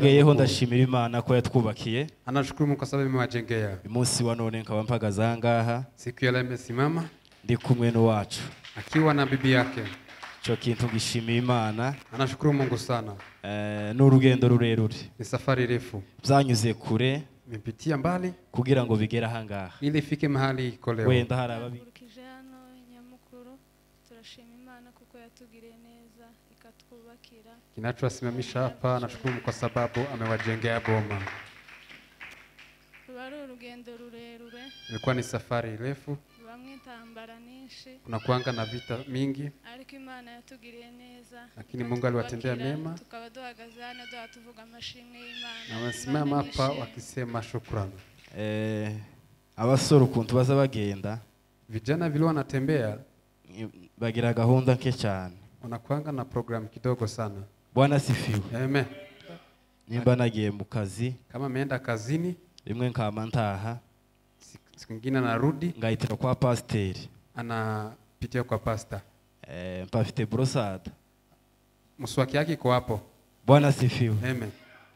Ngeyeho ndashimira Imana ko yatwubakiye. Anashukuru Mungu kwa sababu amewajengea. Umunsi wa none nkaba mpagaze aha ngaha. Siku ya leo amesimama ndi kumwe n'uwacu akiwa na bibi yake. Ico kintu gishimiye Imana. Anashukuru Mungu sana. N'urugendo rurerure. Ni safari refu. Byanyuze kure. Nimepitia mbali kugira ngo bigere aha ngaha. Ili ifike mahali iko leo. Wenda hari ababi. Turashima Imana kuko yatugiriye neza ikatwubakira. Kinachowasimamisha hapa, nashukuru kwa sababu amewajengea boma. Rwari urugendo rurerure. Ilikuwa ni safari refu. Bamwe intambara nyinshi. Kuna kuanga na vita mingi. Ariko Imana yatugiriye neza. Lakini Mungu aliwatendea mema. Tukaba duhagaze hano tuvuga amashimwe y'Imana. Na wasimama hapa wakisema shukrani. Abasore ukuntu baza bagenda. Vijana vile wanatembea bagira gahunda nke cyane. Wanakuanga na program kidogo sana. Bwana sifiwe. Amen. Nimba nagiye mu kazi, kama ameenda kazini, rimwe nkama ntaha, siku nyingine anarudi, ngahitira kwa pasiteri. Anapitia kwa pastor. Mpafite brosada. Mswaki yake iko hapo. Bwana sifiwe. Amen.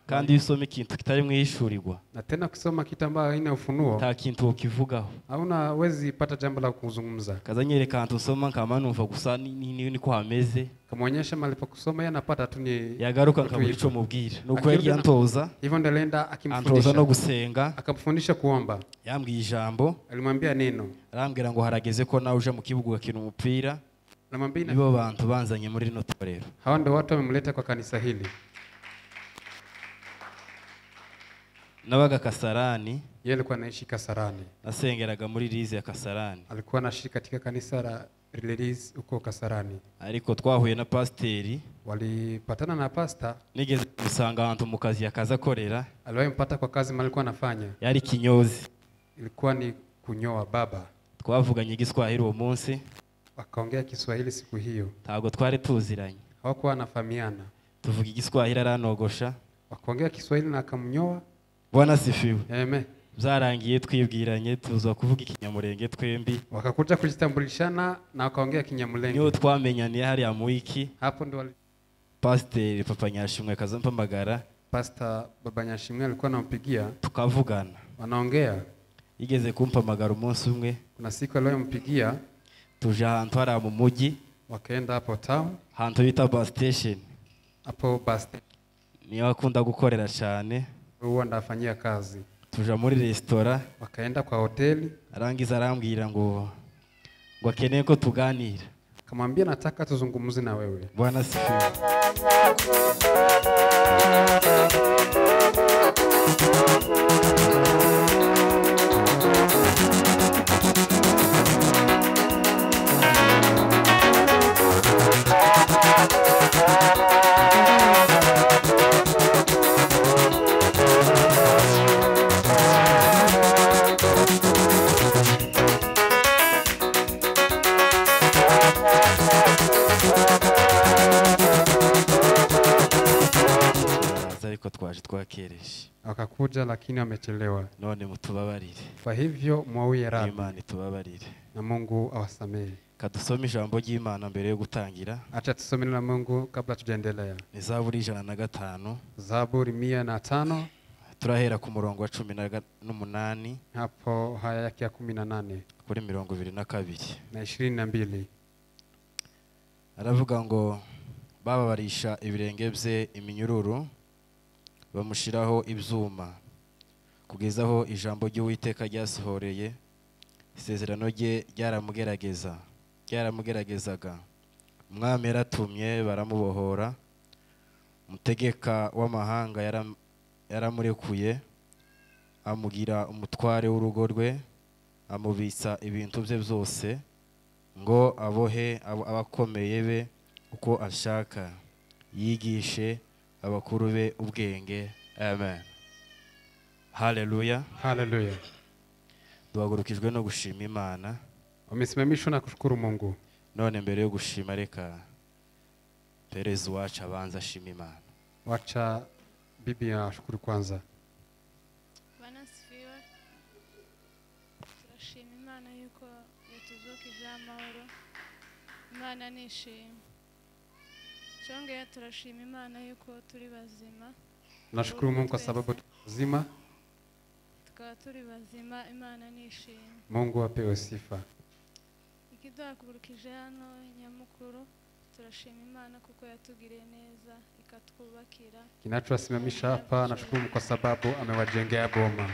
Kandi iyo usoma ikintu kitari mwishurirwa. Na tena kusoma kitu ambacho haina ufunuo. Nta kintu ukivugaho. Hauna wezi pata jambo la kuzungumza. Kazanyereka ahantu usoma nkama numva gusa ni ko hameze. Kamuonyesha mahali pa kusoma yeye anapata tu ni yagaruka nkabura ico mubwira. Nuko yagiye antoza. Hivyo ndo alienda akimfundisha. Antoza no gusenga. Akamfundisha kuomba. Yambwiye ijambo. Alimwambia neno. Arambwira ngo harageze ko nawe uje mu kibuga ugakina umupira. Namwambia nibo bantu banzanye muri rino torero. Hao ndio watu wamemleta kwa kanisa hili. Nabaga Kasarani. Yeye alikuwa anaishi Kasarani. Nasengeraga muri Rize ya Kasarani. Alikuwa anaishi katika kanisa la Release huko Kasarani. Ariko twahuye na pasteri. Walipatana na pastor. Nigeze kusanga abantu mu kazi yakaza korera. Aliwahi mpata kwa kazi alikuwa anafanya. Yari kinyozi. Ilikuwa ni kunyoa baba. Twavuganye Igiswahili uwo munsi. Wakaongea Kiswahili siku hiyo. Ntago twari tuziranye. Hawakuwa wanafahamiana. Tuvuga Igiswahili aranogosha. Wakaongea Kiswahili na akamnyoa. Bwana sifiwe. Amen. Byarangiye twibwiranye tuza kuvuga Ikinyamurenge twembi. Wakakuja kujitambulishana na wakaongea Kinyamulenge. Niyo twamenyaniye hariya mu wiki. Hapo ndo Pastor Papa Nyashimwe akazampamagara. Pastor Baba Nyashimwe alikuwa anampigia. Tukavugana. Wanaongea. Yigeze kumpamagara umunsi umwe. Kuna siku aliyompigia. Tuja ahantu hariya mu mujyi. Wakaenda hapo town. Ahantu bita bus station. Hapo bus station. Niyo akunda gukorera cyane. Huwa ndafanyia kazi. Tuja muri restaurant. Wakaenda kwa hoteli. Arangiza arambwira ngo akeneye ko tuganira. Akamwambia nataka tuzungumze na wewe. Bwana sifiwe. Ariko twaje twakereje. Wakakuja lakini wamechelewa. None mutubabarire. Kwa hivyo mwawie radhi. Imana itubabarire. Na Mungu awasamehe. Kadusome ijambo ry'Imana mbere yo gutangira. Acha tusome neno la Mungu kabla tujaendelea. Ni Zaburi 105. Zaburi 105. Turahera ku murongo wa 18. Hapo haya yake ya 18. Kuri 22. Na 22. Aravuga ngo bababarisha ibirenge bye iminyururu bamushiraho ibyuma kugezaho ijambo ry'Uwiteka ryasohoreye isezerano rye ryaramugerageza umwami yaratumye baramubohora umutegeka w'amahanga yaramurekuye amugira umutware w'urugo rwe amubitsa ibintu bye byose ngo abohe abakomeye be uko ashaka yigishe abakuru be ubwenge. Amen. Haleluya. Haleluya. Duhagurukijwe no gushima Imana. Wamesimamishwa na kushukuru Mungu. None mbere yo gushima reka Perez wacu abanza ashima Imana. Wacha bibi ashukuru kwanza. Bwana asifiwe. Turashima Imana yuko yatuzukije amahoro. Imana nishimwe. Cyongeye turashima Imana yuko turi bazima. Nashukuru Mungu kwa sababu tuzima. Tukaba turi bazima, Imana nishimwe. Mungu apewe sifa. Ikiduhagurukije hano nyamukuru, turashima Imana kuko yatugiriye neza ikatwubakira. Kinachowasimamisha hapa, nashukuru Mungu kwa sababu amewajengea boma.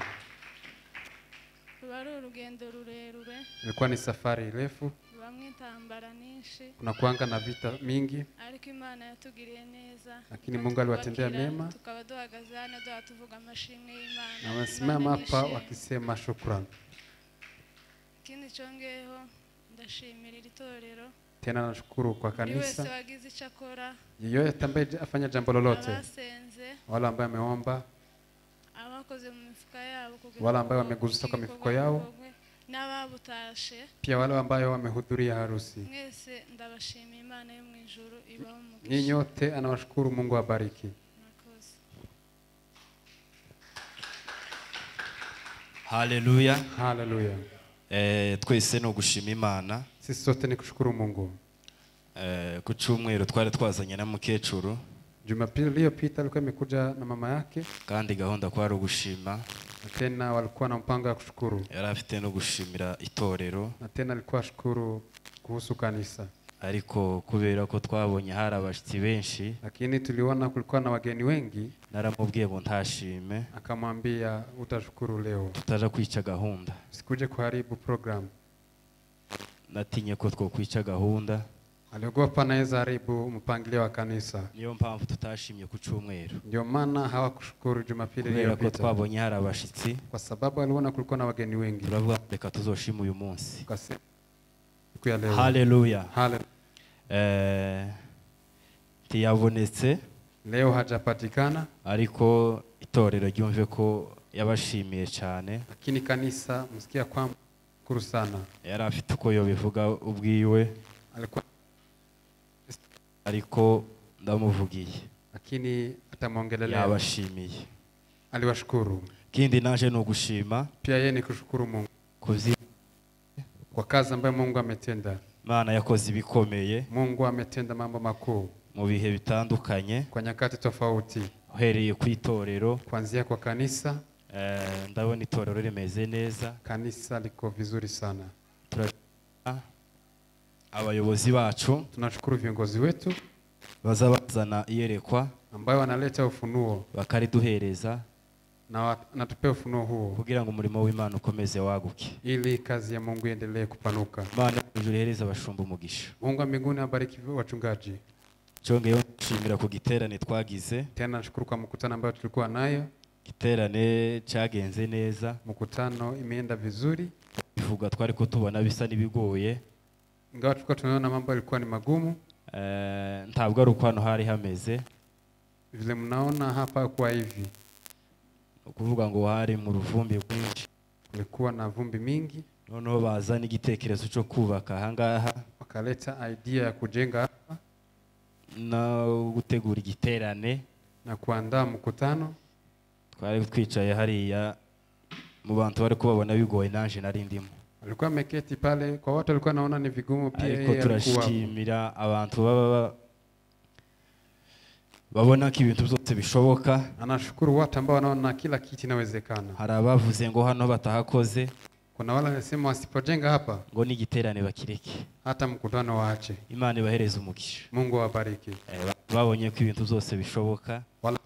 Ruba ari urugendo rurerure. Ilikuwa ni safari refu. Rubamwo intambara nyinshi. Kuna kuanga na vita mingi. Ariko Imana yatugiriye neza. Lakini Mungu aliwatendea mema. Tukaba duhagaze hano tuvuga amashimwe y'Imana. Na wamesimama hapa wakisema shukrani. Ikindi cyongeyeho ndashimira iri torero. Tena nashukuru kwa kanisa. Wese wagize icyo akora. Yeyote ambaye afanya jambo lolote. Abasenze. Wale ambao wameomba. Abakoze mu mifuka yabo kugira. Wale ambao wamegusa kwa mifuko yao. N'ababutashe. Pia wale ambao wamehudhuria harusi. Mwese ndabashimira Imana yo mu ijuru ibahe umugisha. Nyinyi nyote anawashukuru, Mungu awabariki. Haleluya. Haleluya. Twese no gushima Imana. Sisi sote ni kushukuru Mungu. Ku cyumweru twari twazanye na mukecuru. Jumapili iliyopita alikuwa amekuja na mama yake. Kandi gahunda kwari ugushima. Na tena walikuwa na mpango wa kushukuru. Yari afite no gushimira itorero. Na tena alikuwa ashukuru kuhusu kanisa. Ariko kubera ko twabonye hari abashitsi benshi, lakini tuliona kulikuwa na wageni wengi, naramubwiye ngo ntashime. Akamwambia utashukuru leo. Tutaja kwica gahunda. Sikuje kuharibu program. Natinye ko twokwica gahunda. Aliogopa naweza haribu mpangilio wa kanisa. Niyo mpamvu tutashimye ku cyumweru. Ndio maana hawakushukuru Jumapili iliyopita. Kubera ko twabonye hari abashitsi. Kwa sababu aliona kulikuwa na wageni wengi. Turavuga reka tuzoshima uyu munsi. Siku ya leo. Haleluya. Haleluya. Ntiyabonetse. Leo hajapatikana. Ariko itorero ryumve ko yabashimiye cyane. Lakini kanisa msikia kwamba shukuru sana. Yari afite uko yobivuga ubwiwe. Alikuwa ariko ndamuvugiye. Lakini atamwongelelea. Yabashimiye. Aliwashukuru. Kindi naje no gushima. Pia yeye ni kushukuru Mungu. Kwa kazi ambayo Mungu ametenda. Imana yakoze ibikomeye. Mungu ametenda mambo makuu. Mu bihe bitandukanye. Kwa nyakati tofauti. Uhereye ku itorero. Kuanzia kwa kanisa. Ndabona itorero rimeze neza. Kanisa liko vizuri sana. Abayobozi bacu. Tunashukuru viongozi wetu. Bazabazana iyerekwa. Ambayo wanaleta ufunuo. Bakariduhereza. Na natupe ufunuo huo. Kugira ngo umurimo w'Imana ukomeze waguke. Ili kazi ya Mungu iendelee kupanuka. Imana ijuhereza abashumba umugisha. Mungu wa mbinguni abariki wachungaji. Cyongeyeho nshimira ku giterane twagize. Tena nashukuru kwa mkutano ambao tulikuwa nayo. Giterane cyagenze neza. Mkutano imeenda vizuri. Bivuga twari ko tubona bisa nibigoye. Ingawa tulikuwa tunaona mambo yalikuwa ni magumu. Ntabwo ari uko hano hari hameze. Vile mnaona hapa kwa hivi. Ukuvuga ngo hari mu ruvumbi rwinshi. Kulikuwa na vumbi mingi. Noneho bazana igitekerezo cyo kubaka ahangaha. Wakaleta idea ya kujenga hapa. Na gutegura igiterane. Na kuandaa mkutano. Twari twicaye hariya mu bantu bari kubabona bigoye nanje nari ndimo. Alikuwa ameketi pale kwa watu walikuwa naona ni vigumu pia yeye Ariko turashimira abantu baba babona ko ibintu byose bishoboka. Anashukuru watu ambao wanaona kila kitu inawezekana. Hari abavuze ngo hano batahakoze. Kuna wale wanasema wasipojenga hapa ngo nigiterane bakireke. Hata mkutano waache. Imana ibahereze umugisha. Mungu awabariki. Babonye ko ibintu byose bishoboka. Wala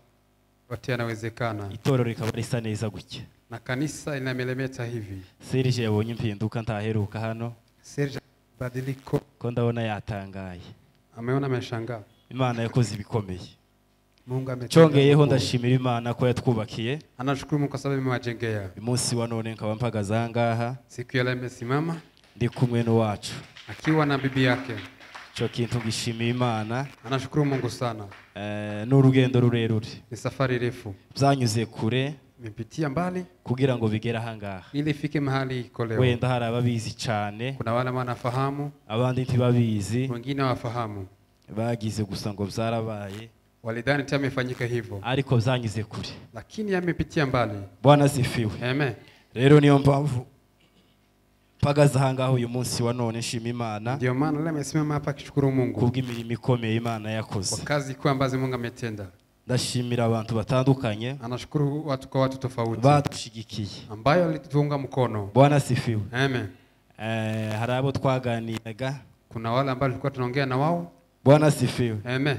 yote yanawezekana. Itorero rikaba risa neza gutya. Na kanisa inamelemeta hivi. Serge yabonye impinduka ntaheruka hano. Serge badiliko. Ko ndabona yatangaye. Ameona ameshangaa. Imana yakoze ibikomeye. Mungu ametenda. Cyongeyeho ndashimira Imana ko yatwubakiye. Anashukuru Mungu kwa sababu amewajengea. Umunsi wa none nkaba mpagaze ahangaha. Siku ya leo amesimama. Ndi kumwe n'uwacu. Akiwa na bibi yake. Cyo kintu gishimiye Imana. Anashukuru Mungu sana. N'urugendo rurerure. Ni safari refu. Byanyuze kure. Nimepitia mbali kugira ngo bigere ahangaha. Ili ifike mahali iko leo. Wenda hari ababizi cyane. Kuna wale wanafahamu. Abandi ntibabizi. Wengine wafahamu. Bagize gusa ngo byarabaye. Walidhani tena imefanyika hivyo. Ariko byanyuze kure. Lakini yamepitia mbali. Bwana asifiwe. Amen. Rero niyo mpamvu mpagaze ahangaha uyu munsi wa none nshima Imana. Ndio maana leo nimesimama hapa kushukuru Mungu. Kubw'imirimo ikomeye Imana yakoze. Kwa kazi kuu ambazo Mungu ametenda. Ndashimira abantu batandukanye. Anashukuru watu kwa watu tofauti badushigikiye, ambayo walituunga mkono. Bwana sifiwe. Amen. Hari abo twaganiraga, kuna wale ambao tulikuwa tunaongea na wao. Bwana sifiwe. Amen.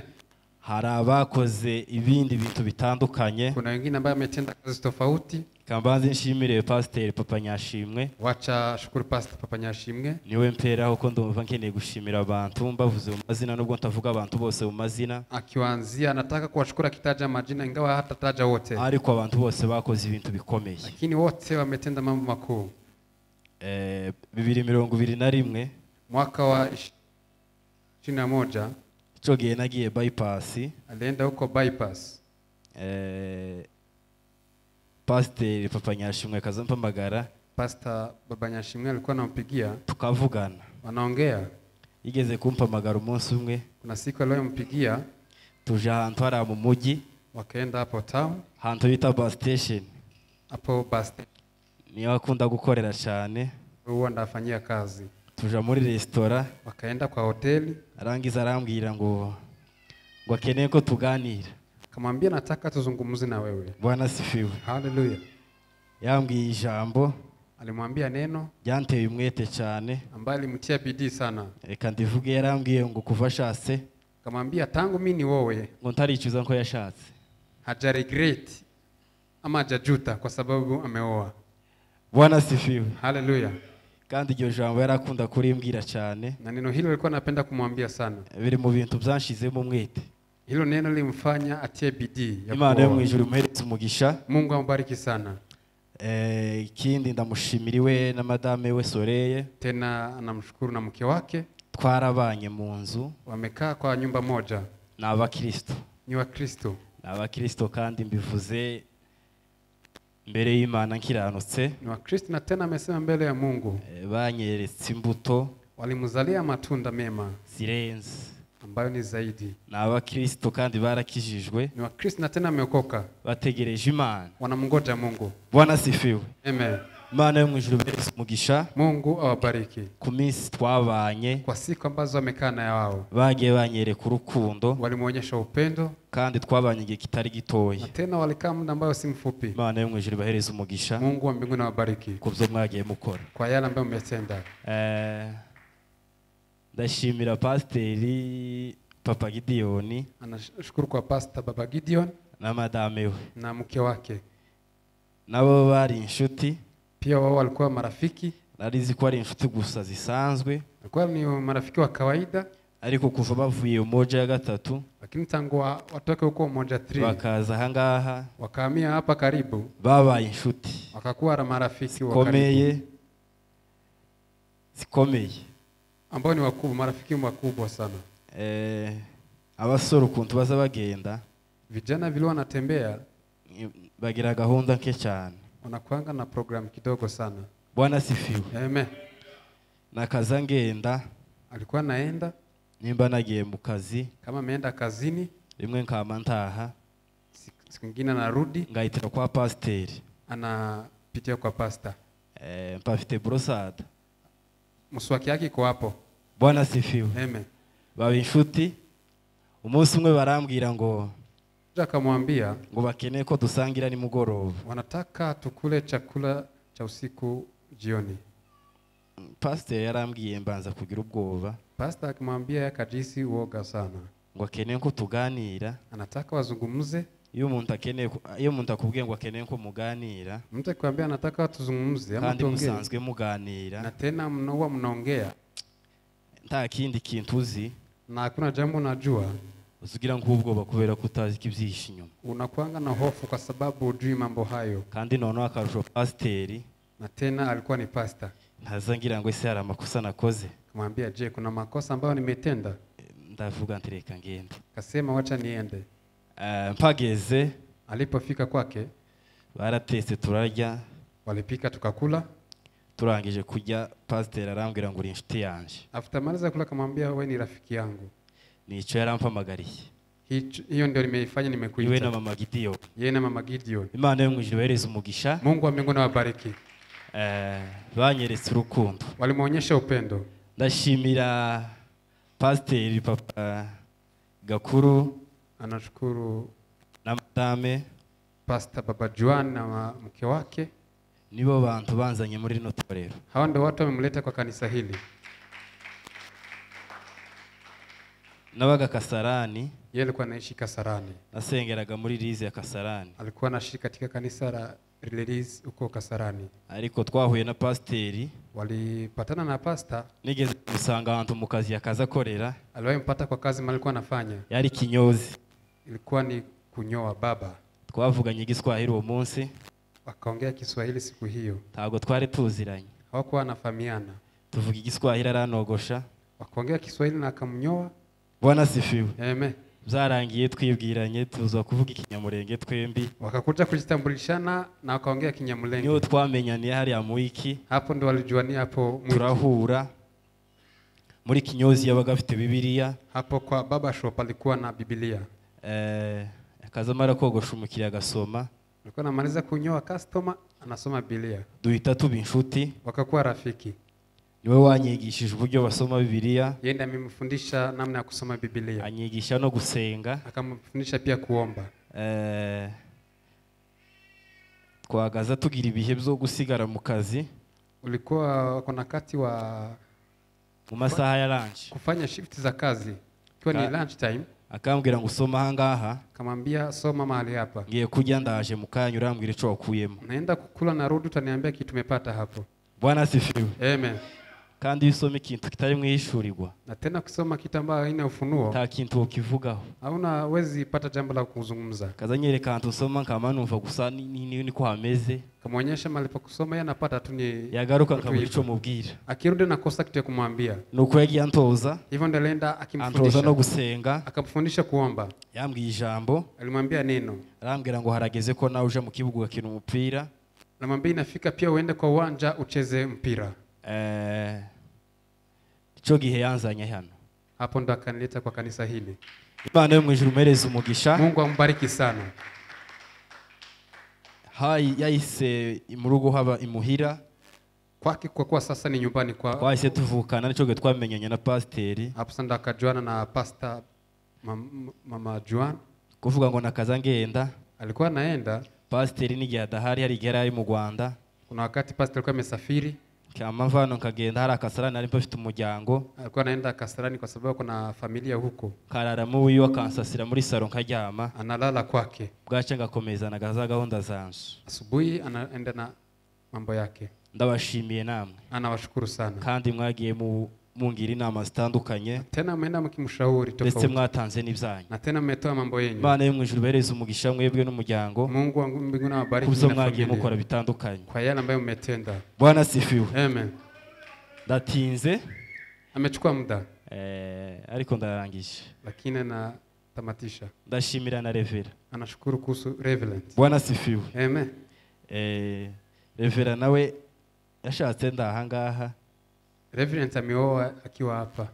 Hari abakoze ibindi bintu bitandukanye, kuna wengine ambao wametenda kazi tofauti. Kambanze nshimire Pastor Papa Nyashimwe. Wacha shukuru Pastor Papa Nyashimwe. Niwe mperaho ko ndumva nkeneye gushimira abantu mbavuze mu mazina, nubwo ntavuga abantu bose mu mazina. Akiwaanzia anataka kuwashukuru akitaja majina ingawa hatataja wote. Ariko abantu bose bakoze ibintu bikomeye. Lakini wote wametenda mambo makuu. 2021 mwaka wa 21 ico gihe nagiye bypass. Alienda huko bypass. Pastor Papa Nyashimwe akazampamagara. Pastor Baba Nyashimwe alikuwa anampigia, tukavugana, wanaongea. Yigeze kumpamagara umunsi umwe. Kuna siku aliyompigia, tuja ahantu hari mu mujyi, wakaenda hapo town, ahantu bita bus station. Hapo bus station niyo akunda gukorera cyane, huwa ndafanyia kazi. Tuja muri restaurant, wakaenda kwa hoteli. Arangiza arambwira ngo akeneye ko tuganira. Akamwambia nataka tuzungumze na wewe. Bwana sifiwe. Haleluya. Yambwiye ijambo, alimwambia neno ryanteye umwete cyane, ambaye alimtia bidii sana. Reka ndivuge, yarambwiye ngo kuva ashatse, akamwambia tangu mimi ni wowe, ngo ntaricuza ko yashatse. Haja regret ama hajajuta kwa sababu ameoa. Bwana sifiwe. Haleluya. Kandi iryo jambo yarakunda kurimbwira cyane, na neno hilo alikuwa anapenda kumwambia sana. Biri mu bintu byanshizemo umwete. Hilo neno limfanya atie bidii ya Imana yo kuoa. mu ijuru imuhereze umugisha. Mungu ambariki sana. Ikindi ndamushimiriwe na madame we Soreye. Tena anamshukuru na mke wake. Twarabanye mu nzu, wamekaa kwa nyumba moja. Ni abakristo. Ni Wakristo. Ni abakristo kandi mbivuze mbere y'Imana nkiranutse. Ni Wakristo na tena amesema mbele ya Mungu. Banyeretse imbuto, walimzalia matunda mema zirenze, ambayo ni zaidi. Ni abakristo kandi barakijijwe. Ni Wakristo na tena ameokoka. Bategereje Imana, wanamngoja Mungu. Bwana sifiwe. Amen. Imana yo mu ijuru ibahereze umugisha. Mungu awabariki. Ku minsi twabanye, kwa siku ambazo wamekaa na wao, bagiye banyereka urukundo, walimuonyesha upendo, kandi twabanye igihe kitari gitoya. Na tena walikaa muda ambao si mfupi. Imana yo mu ijuru ibahereze umugisha. Mungu wa mbinguni awabariki ku byo mwagiye mukora, kwa yale ambayo mmetenda. Ndashimira Pasiteri Papa Gideon. Anashukuru kwa Pastor Baba Gideon na madame we na mke wake. Nabo bari inshuti. Pia wao walikuwa marafiki. Narizi ko ari inshuti gusa zisanzwe. Walikuwa ni marafiki wa kawaida. Ariko kuva bavuye umoja ya gatatu, lakini tangu watoke huko umoja 3 bakaza ahangaha, wakahamia hapa karibu, babaye inshuti, wakakuwa marafiki wa karibu zikomeye, ambao ni wakubwa, marafiki wakubwa sana. Abasore ukuntu baza bagenda, vijana vile wanatembea, bagira gahunda nke cyane, wanakuanga na program kidogo sana. Bwana sifiwe. Amen. Nakaza ngenda, alikuwa naenda, nimba nagiye mu kazi, kama ameenda kazini, rimwe nkama ntaha, siku nyingine anarudi, ngahitira kwa pasiteri, anapitia kwa pastor. Mpafite brosada, mswaki yake iko hapo. Bwana sifiwe. Amen. Baba inshuti, umunsi umwe barambwira ngo, akamwambia ngo bakeneye ko dusangira nimugoroba, wanataka tukule chakula cha usiku jioni. Pastor yarambwiye mbanza kugira ubwoba. Pastor akamwambia akajisi uoga sana, ngo akeneye ko tuganira, anataka wazungumze. Iyo umuntu akeneye, iyo umuntu akubwiye ngo akeneye ko muganira, mtu akwambia anataka tuzungumze ama kandi tuongee, musanzwe muganira, na tena mnaua mnaongea, nta kindi kintu uzi, na hakuna jambo unajua, uzugira ngo ubwoba kubera ko utazi kibyihishe inyuma. Unakuanga na hofu kwa sababu hujui mambo hayo. Kandi noneho akarusho pasiteri, na tena alikuwa ni pastor, ntazangira ngo ese hari amakosa nakoze. Kumwambia je, kuna makosa ambayo nimetenda? Ndavuga nti reka ngende. Akasema wacha niende. Mpageze, alipofika kwake, baratetse turarya, walipika tukakula. Turangije kurya, pasiteri arambwira ngo uri inshuti yanje. After maliza kula akamwambia wewe ni rafiki yangu. Nico yarampamagariye. Hiyo ndio nimeifanya, nimekuita. Iwe na mama Gideon. Yeye na mama Gideon. Imana yo mu ijuru ibahereze umugisha. Mungu wa mbinguni awabariki. Banyeretse urukundo, walimuonyesha upendo. Ndashimira Pasiteri Papa Gakuru, anashukuru Na madame Pastor Baba Juan na mke wake nibo bantu banzanye muri rino torero. Hawa ndio watu wamemleta kwa kanisa hili. Nabaga Kasarani. Yeye alikuwa anaishi Kasarani. Nasengeraga muri Release ya Kasarani. Alikuwa anashiriki katika kanisa la Release huko Kasarani. Ariko twahuye na pasteri. Walipatana na pastor. Nigeze musanga ahantu mu kazi yakaza korera. Aliwahi mpata kwa kazi alikuwa anafanya. Yari kinyozi. Ilikuwa ni kunyoa baba. Twavuganye Igiswahili uwo munsi. Wakaongea Kiswahili siku hiyo. Ntabwo twari tuziranye. Hawakuwa wanafahamiana. Tuvuga Igiswahili aranogosha. Wakaongea Kiswahili na akamnyoa. Bwana sifiwe. Amen. Byarangiye twibwiranye tuza kuvuga Ikinyamurenge twembi. Wakakuja kujitambulishana na wakaongea Kinyamulenge. Niyo twamenyaniye hariya mu wiki. Hapo ndo walijuania hapo mwiki. Turahura. Muri kinyozi yabaga afite Bibiliya. Hapo kwa baba shop alikuwa na Biblia. Akazamara kogosha umukiriya agasoma. Alikuwa anamaliza kunyoa customer anasoma Biblia. Duhita tuba inshuti. Wakakuwa rafiki. Niwe wanyigishije uburyo basoma Bibiliya. Yeye ndiye amemfundisha namna ya kusoma Biblia. Anyigisha no gusenga. Akamfundisha pia kuomba. Twagaza tugira ibihe byo gusigara mu kazi. Ulikuwa kuna wakati wa mu masaha ya lunch. Kufanya shift za kazi. Ikiwa ni lunch time. Akambwira ngo usoma ahangaha. Akamwambia soma mahali hapa. Ngiye kujya ndaje mukanya urambwira ico wakuyemo. Naenda kukula na rudi utaniambia kitu tumepata hapo. Bwana asifiwe. Amen. Kandi iyo usoma ikintu kitari mwishurirwa. Na tena kusoma kitu ambacho haina ufunuo. Nta kintu ukivugaho. Hauna wezi pata jambo la kuzungumza. Kazanyereka ahantu usoma nkama numva gusa ni ko hameze. Kamuonyesha mahali pa kusoma yeye anapata tu ni yagaruka nkabura ico mubwira. Akirudi nakosa kitu ya kumwambia. Nuko yagiye antoza. Hivyo ndo alienda akimfundisha. Antoza no gusenga. Akamfundisha kuomba. Yambwiye ijambo. Alimwambia neno. Arambwira ngo harageze ko nawe uje mu kibuga ugakina umupira. Namwambia inafika pia uende kwa uwanja ucheze mpira. Ico gihe yanzanye hano. Hapo ndo akanileta kwa kanisa hili. Imana yo mwijuru muhereze umugisha. Mungu ambariki sana. Hai yahise mu rugo haba imuhira. Kwake kwa kuwa sasa ni nyumbani kwa. Twahise tuvukana nico gihe twamenyanye na pasteri. Hapo sasa ndo akajuana na pastor mama Juan. Kuvuga ngo nakaza ngenda. Alikuwa anaenda. Pasteri n'igihe adahari hari igihe ari mu Rwanda. Kuna wakati pastor alikuwa amesafiri. Kama mvano nkagenda hari Kasarani ari mfite umuryango. Alikuwa anaenda Kasarani kwa sababu kuna familia huko. Karara mu wiwe akansasira muri salo nkaryama. Analala kwake. Bwace ngakomeza nagaza gahunda zanje. Asubuhi anaenda na mambo yake. Ndabashimiye namwe. Anawashukuru sana. Kandi mwagiye mungira inama zitandukanye. Tena mmeenda mkimshauri tofauti. Ndetse mwatanze n'ibyanyu. Na tena mmetoa mambo yenu. Imana yo mwijuru ibahereze umugisha mwebwe n'umuryango. Mungu wa mbinguni awabariki na mwagiye mukora bitandukanye. Kwa yale ambayo mmetenda. Bwana asifiwe. Amen. Ndatinze. Amechukua muda. Ariko ndarangije. Lakini na tamatisha. Ndashimira na Revera. Anashukuru kuhusu Reverend. Bwana asifiwe. Amen. Revera nawe yashatse ndahangaha. Reverend ameoa akiwa hapa.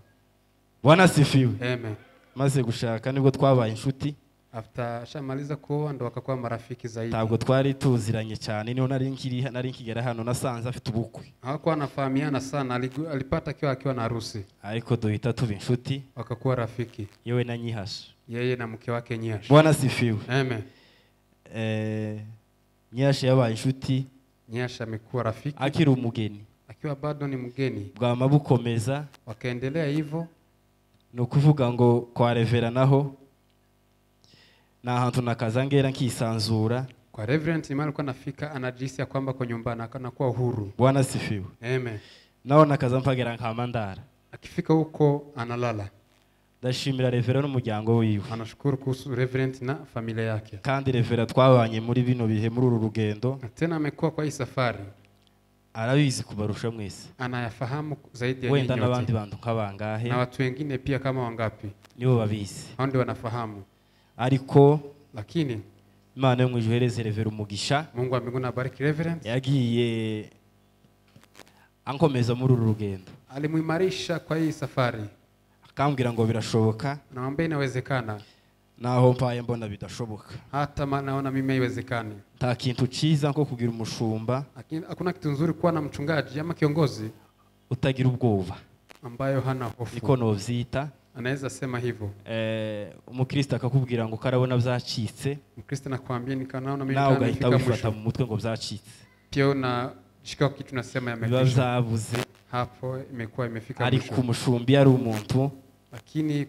Bwana asifiwe. Amen. Maze gushaka nibwo twabaye inshuti. After ashamaliza kuoa ndo wakakuwa marafiki zaidi. Ntabwo twari tuziranye cyane niho nari nkigera hano nasanze afite ubukwe. Hawakuwa wanafahamiana sana, alipata akiwa na harusi. Ariko duhita tuba inshuti. Wakakuwa rafiki. Yewe na Nyihasha. Yeye na mke wake Nyihasha. Bwana asifiwe. Amen. Nyihasha yabaye inshuti. Nyihasha amekuwa rafiki. Akiri umugeni. Akiwa bado ni mgeni. Bwama bukomeza. Wakaendelea hivyo. No kuvuga ngo kwa Revera naho na hantu nakazangera nkisanzura. Kwa Reverend ni alikuwa anafika anajisi ya kwamba kwa nyumbani anakuwa huru. Bwana asifiwe. Amen. Naho nakaza mpagera nkamandara. Akifika huko analala. Ndashimira Revera n'umuryango wiwe. Anashukuru kuhusu Reverend na familia yake. Kandi Revera twabanye muri bino bihe muri uru rugendo. Na tena amekuwa kwa hii safari. Arabizi kubarusha mwese. Anayafahamu zaidi ya wenda nyinyi n'abandi bantu nkabangahe. Na watu wengine pia kama wangapi. Nibo babizi. Hao ndio wanafahamu. Ariko lakini Imana yo mwijuru ihereze Revera umugisha. Mungu wa mbinguni abariki Reverend. Yagiye ankomeza muri uru rugendo. Alimuimarisha kwa hii safari. Akambwira ngo birashoboka. Anamwambia inawezekana. Naho mpaye mbona bidashoboka. Hata naona mimi haiwezekani. Nta kintu ciza nko kugira umushumba. Hakuna kitu nzuri kuwa na mchungaji ama kiongozi utagira ubwoba. Ambayo hana hofu. Niko novyita. Anaweza sema hivyo. Umukristo akakubwira ngo karabona byacitse. Mkristo nakwambia nikanaona mimi nawe ugahita wifata mu mutwe ngo byacitse. Pia na shika kitu nasema yamekwisha. Biba hapo imekuwa imefika mwisho. Ariko umushumbi ari umuntu, lakini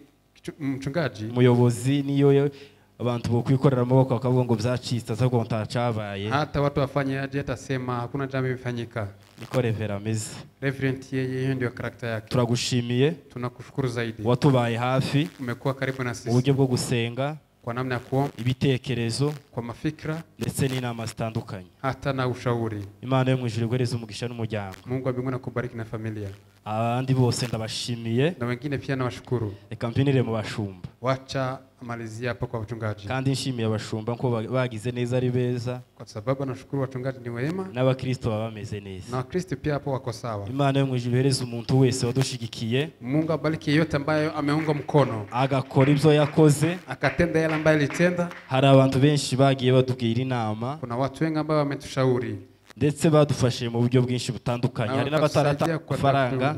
mchungaji umuyobozi niyo abantu bo kwikorera amaboko bakavuga ngo byacitse ahubwo ntacabaye. Hata watu wafanye aje atasema hakuna jambo imefanyika. Niko Reverend ameze. Reverend yeye hiyo ndio karakta yake. Turagushimiye. Tunakushukuru zaidi. Watubaye hafi. Umekuwa karibu na sisi. Uburyo bwo gusenga, kwa namna ya kuomba, ibitekerezo, kwa mafikra, ndetse n'inama zitandukanye, hata na ushauri. Imana yo mu ijuru iguhereze umugisha n'umuryango. Mungu wa mbinguni akubariki na familia. Abandi bose ndabashimiye. Na wengine pia nawashukuru. Reka mpinire mu bashumba. Wacha amalizia hapo kwa wachungaji. Kandi nshimiye abashumba ko bagize neza ari beza. Kwa sababu nashukuru wachungaji ni wema. N'abakristo baba bameze neza. Na Wakristo pia hapo wako sawa. Imana yo mu ijuru ihereze umuntu wese wadushigikiye. Mungu abariki yeyote ambaye ameunga mkono. Agakora ibyo yakoze. Akatenda yale ambayo alitenda. Hari abantu benshi bagiye batubwira inama. Kuna watu wengi ambao wametushauri. Ndetse badufashije mu buryo bwinshi butandukanye. Hari n'abatarata amafaranga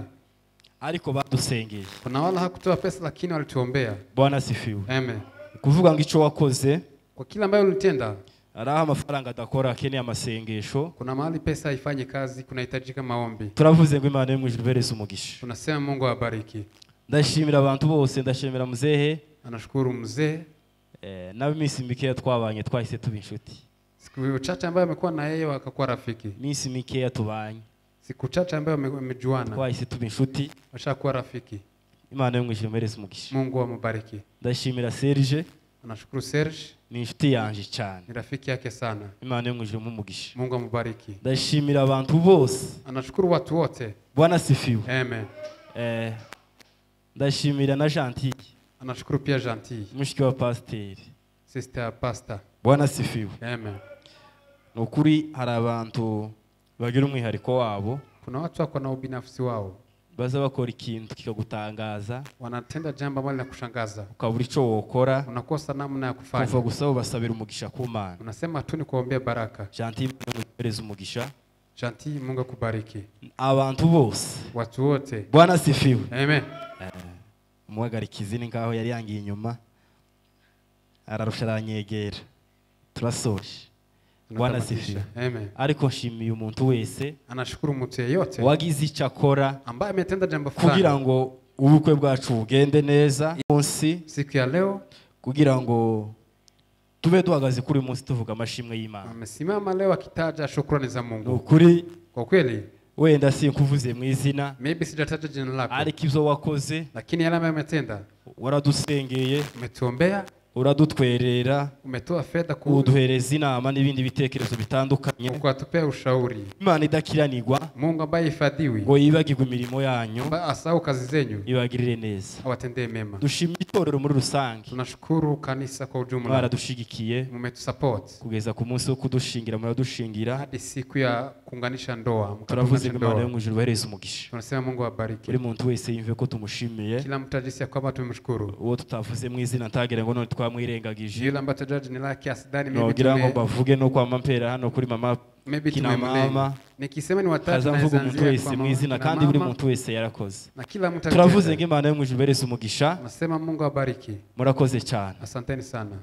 ariko badusengeye. Kuna wala hakutoa pesa lakini walituombea. Bwana sifiwe. Amen. Kuvuga ngo ico wakoze, kwa kila ambayo ulitenda, araha amafaranga adakora akeneye amasengesho. Kuna mahali pesa haifanye kazi, kunahitajika maombi. Turavuze ngo Imana yo mu ijuru ibereze umugisha. Tunasema Mungu awabariki. Ndashimira abantu bose, ndashimira muzehe. Anashukuru mzee. Nawe iminsi mikeya twabanye twahise tuba inshuti. Siku chache ambayo amekuwa na yeye wakakuwa rafiki. Iminsi mikeya tubanye. Siku chache ambayo wamejuana. Twahise tuba inshuti. Washakuwa rafiki. Imana yo mu ijuru imuhereze umugisha. Mungu amubariki. Ndashimira Serge. Anashukuru Serge. Ni inshuti yanje cyane. Ni rafiki yake sana. Imana yo mu ijuru imuhe. Mungu amubariki. Ndashimira abantu bose. Anashukuru watu wote. Bwana sifiwe. Amen. Ndashimira na Gentille. Anashukuru pia Gentille. Mushiki wa pasiteri. Sister pastor. Bwana sifiwe. Amen. Nukuri hari abantu bagira umwihariko wabo. Kuna watu wako na ubinafsi wao. Baza bakora ikintu kikagutangaza. Wanatenda jambo ambalo linakushangaza. Ukabura ico wokora. Unakosa namna ya kufanya. Kuva gusa basabira umugisha ku Mana. Unasema tu ni kuombea baraka. Gentille muhereze umugisha. Gentille, Mungu akubariki. Abantu bose. Watu wote. Bwana sifiwe. Amen. Umuhagarikizi ni ngaho yari yangiye inyuma. Ararusha aranyegera. Turasoje. Bwana sifiwe. Amen. Ariko nshimiye umuntu wese. Anashukuru mtu yeyote wagize icyo akora ambaye ametenda jambo fulani kugira ngo ubukwe bwacu bugende neza munsi siku ya leo, kugira ngo tube duhagaze kuri munsi tuvuga amashimwe y'Imana. Amesimama leo akitaja shukrani za Mungu. Ukuri kwa kweli wenda sinkuvuze mu izina, maybe sijataja jina lako, ariko ibyo wakoze, lakini yale ambayo umetenda, waradusengeye, umetuombea, uradutwerera, umetoa fedha, uduhereza inama n'ibindi bitekerezo bitandukanye, ukatupea ushauri. Imana idakiranirwa, Mungu ambaye hifadhiwi ngo yibagirwe imirimo yanyu, asahau kazi zenyu, ibagirire neza, awatendee mema. Dushimye itorero muri rusange. Tunashukuru kanisa kwa ujumla. Mwaradushigikiye, mmetusupport kugeza ku munsi wo kudushingira, muradushingira hadi siku ya kuunganisha ndoa. Turavuze ngo Imana yo mu ijuru ibahereze umugisha. Tunasema Mungu awabariki. Buri muntu wese yumve ko tumushimiye. Kila mtu ajisikie kwamba tumemshukuru. Uwo tutavuze mu izina ntagire ngo none twamwirengagije. Yule ambaye tutajaji jina lake asidhani maybe nogira ngo bavuge no kwa mampera hano kuri mama maybe kina mama. Nikisema ni watatu na mvuga umuntu wese mu izina kandi buri muntu wese yarakoze. Na kila mtu. Turavuze ngo Imana yo mu ijuru ibahereze umugisha. Nasema Mungu awabariki. Murakoze cyane. Asanteni sana.